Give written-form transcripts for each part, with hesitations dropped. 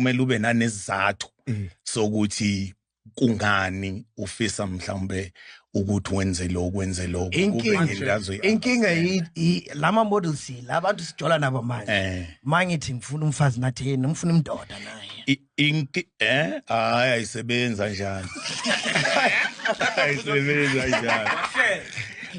Kumele ube nanesizathu sokuthi kungani ufisa mhlawumbe ukuthi wenze lokhu, wenze lokhu, kube ngento azoyi- Inkinga lama models, labantu sijola nabo manje. Mangithi ngifuna umfazi, nathi yena ngifuna imdoda naye. Hayi, ayisebenzi kanjani, ayisebenzi kanjani.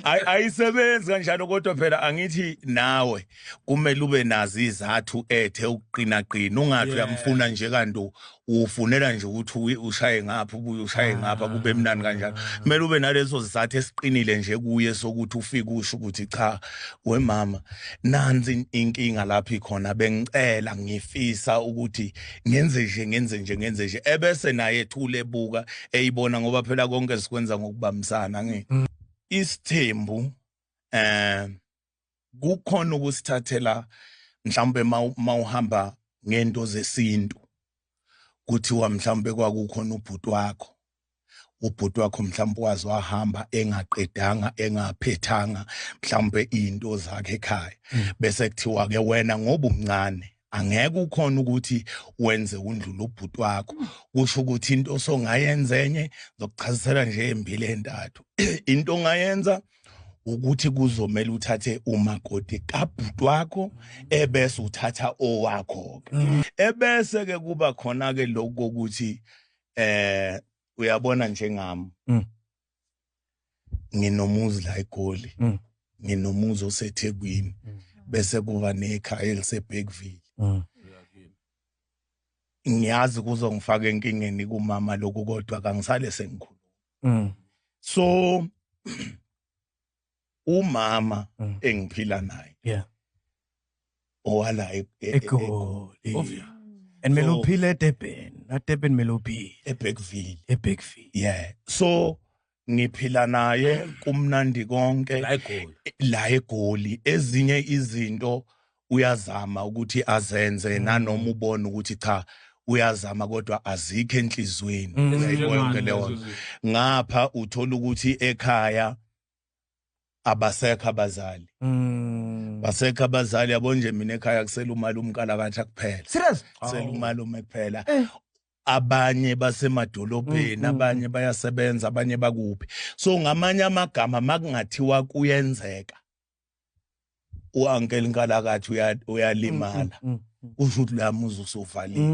Ayisebenzi kanjalo, kodwa phela angithi nawe kumele ube nazo izathu ethe ukuqina qina, ungathi uyamfuna nje kanti ufunela nje ukuthi ushaye ngapha, ubuye ushaye ngapha, kube mnandi kanjalo. Kumele ube naleso sizathu esiqinile nje kuye sokuthi ufike usho ukuthi, "Cha wemama, nansi inkinga lapha ikhona, bengicela, ngifisa ukuthi ngenze nje, ngenze nje, ngenze nje," ebese naye ethule, ebuka, eyibona, ngoba phela konke sikwenza ngokubambisana. Ngi isithembu kukhona ukusithathela mhlawumbe mawuhamba ngento zesintu, kuthiwa mhlawumbe kwakukhona ubhuti wakho, ubhuti wakho mhlawumbe wazi wahamba engaqedanga, engaphethanga mhlawumbe into zakhe ekhaya, bese kuthiwa ke wena ngoba umncane angeke ukhona ukuthi wenze undlula ubhuti wakho. Kusho ukuthi into songayenza enye, zokuchazisela nje embili entathu, into ongayenza ukuthi kuzomela uthathe umakoti kabhuti wakho, ebese uthatha owakho ke, ebese ke kuba khona ke lokho kokuthi uyabona njengami, nginomuzi la eGoli, nginomuzi oseThekwini, bese kuba nekhaya eliseBergville. Ngiyazi kuzongifaka enkingeni kumama lokhu, kodwa kangisale sengikhuluma. So umama engiphila naye owala eGoli. Obvious. And mele uphile eDurban, na Durban mele uphile eBergville. eBergville. Yeah, so ngiphila naye kumnandi konke. La eGoli. La eGoli. Ezinye izinto uyazama ukuthi azenze, nanoma ubona ukuthi cha, uyazama, kodwa azikho enhlizweni. Uyayibona yonke leyo nto. Ngapha uthola ukuthi ekhaya abasekho abazali, basekho abazali, yabo nje. Mina ekhaya kusela umalume uNkalakatha kuphela. Serious? Kusela umalume kuphela. Abanye basemadolobheni, abanye bayasebenza, abanye bakuphi. So ngamanye amagama, makungathiwa kuyenzeka u-uncle Nkalakathi uyalimala, kusho ukuthi loya muzi usuvaliwe,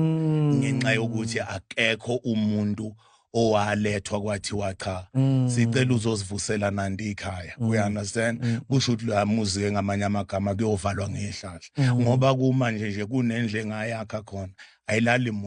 ngenxa yokuthi akekho umuntu owalethwa kwathiwa, "Cha, sicela uzosivusela nanti ikhaya." You understand? Kusho ukuthi loya muzi ke ngamanye amagama kuyovalwa ngehlahla, ngoba kumanje nje kunendle engayakha khona, ayilali muntu.